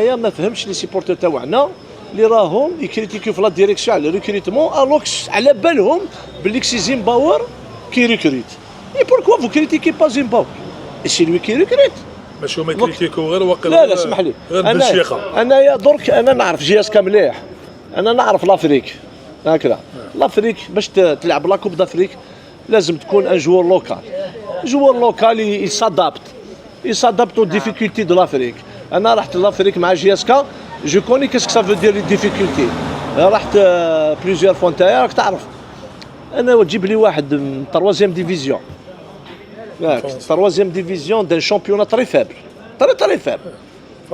ما فهمتش les supporters تاعنا اللي راهم يكريتيكيو في la direction على recrutement, alors que على بالهم باللي c'est Zinnbauer qui recrute. Et pourquoi vous critiquez pas Zinnbauer? C'est lui qui recrute. ماشي هما يكريتيكو غير وقت لا لا، اسمح لي. غير بن شيخه. انايا درك انا نعرف JSK مليح، انا نعرف l'Afrique هكذا. L'Afrique باش تلعب la Coupe d'Afrique لازم تكون un joueur local, joueur local, il s'adapte aux difficultés de l'Afrique. انا رحت l'Afrique مع JSK, je connais qu'est-ce que ça veut dire, les difficultés. رحت plusieurs fois. نتايا راك تعرف، انا تجيب لي واحد من troisième division، ياك؟ Troisième division d'un championnat très faible, très très faible،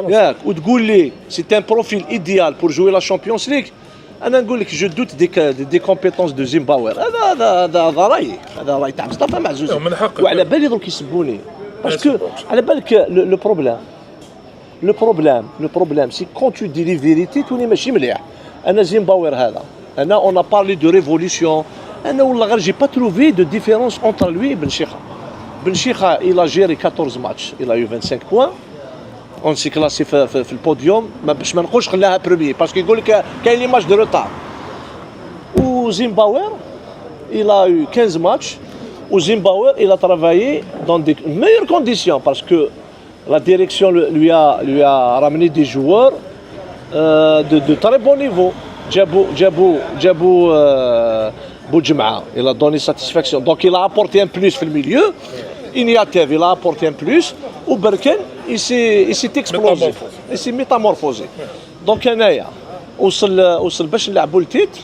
ياك؟ وتقول لي c'est un profil idéal pour jouer la Champions League. انا نقول لك je doute des compétences de Zinnbauer. هذا رايي، هذا راي تاع مصطفى معزوزي. من حقك. وعلى بالي درك يسبوني parce que على بالك le problème, c'est quand tu dis les vérités تولي ماشي مليح. انا Zinnbauer هذا، انا on a parlé de révolution، انا والله غير j'ai pas trouvé de différence entre lui بن شيخه. بن شيخه, il a géré 14 matchs, il a eu 25 points, on s'est classé في البوديوم، ما باش ما نقولش خلاها premier parce que يقول لك كاين les matchs de retard. و Zinnbauer, il a eu 15 matchs و Zinnbauer, il a travaillé dans des meilleures conditions parce que la direction lui a ramené des joueurs de très bon niveau. جابوا بوجمعة, il a donné satisfaction, donc il a apporté un plus في ال milieu. Ignatiev, il a apporté un plus. وبركان, il s'est explosé, il s'est métamorphosé. Donc انايا وصل باش نلعبوا ال titre,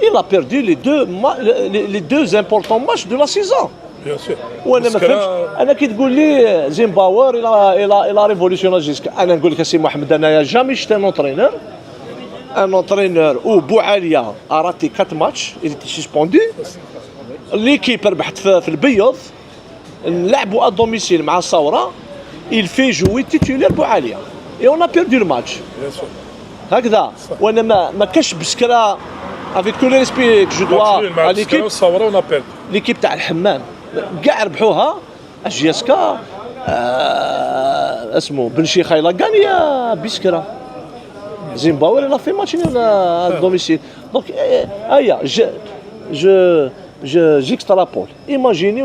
il a perdu les deux importants matchs de la saison. Bien sûr. وانا ما فهمتش، انا كي تقول لي Zinnbauer, il a révolutionné JSK، انا نقول لك سي محمد، انايا jamais شفت un entraîneur où بوعاليا a raté 4 matchs, il était suspendu, l'équipe ربحت في البيض، نلعبوا à domicile مع الساوره، il fait jouer titulaire بوعاليا et on a perdu le match. Bien sûr. هكذا وانا ما كاش بسكره, avec tout le respect que je dois à l'équipe. الساوره, on a perdu. L'équipe تاع الحمام كاع ربحوها JSK، اسمه بن شيخه, il a gagné بسكره. Zinnbauer, il a fait match nul à domicile. Donc هيا je j'extrapole. Imaginez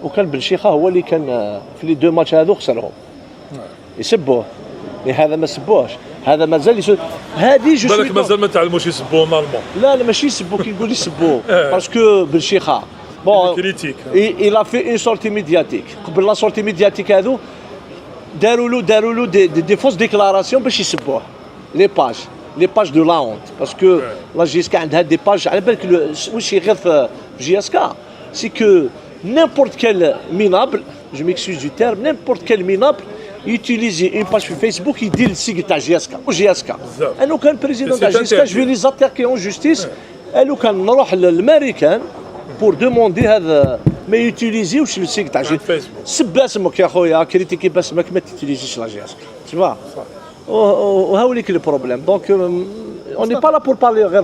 وكان بن شيخه هو اللي كان في les deux matchs هذو خسرهم، يسبوه، mais هذا ما سبوهش، هذا مازال يسب هذه je بالك مازال ما تعلموش يسبوه normalement. لا لا، ماشي يسبو، كي نقول يسبوه parce que بن شيخه, bon, critique. Il a fait une sortie médiatique. قبل la sortie médiatique هذو داروا له des fausses déclarations باش يسبوه les pages de la honte, parce que la JSK عندها des pages. على بالك واش يغير في JSK, c'est que n'importe quel minable, je m'excuse du terme, n'importe quel minable يوتيليزي une page في فيسبوك يدير ال sigle تاع JSK و JSK. انا كان président تاع JSK, je vais les attaquer en justice. لو كان نروح للامريكان pour demander هذا ما يوتيليزيوش ال sigle تاع فيسبوك. سب اسمك يا خويا، critiquer باسمك، ما تيتيليزيش la JSK, tu vois? وهاوليك le problème. Donc on n'est pas là pour parler غير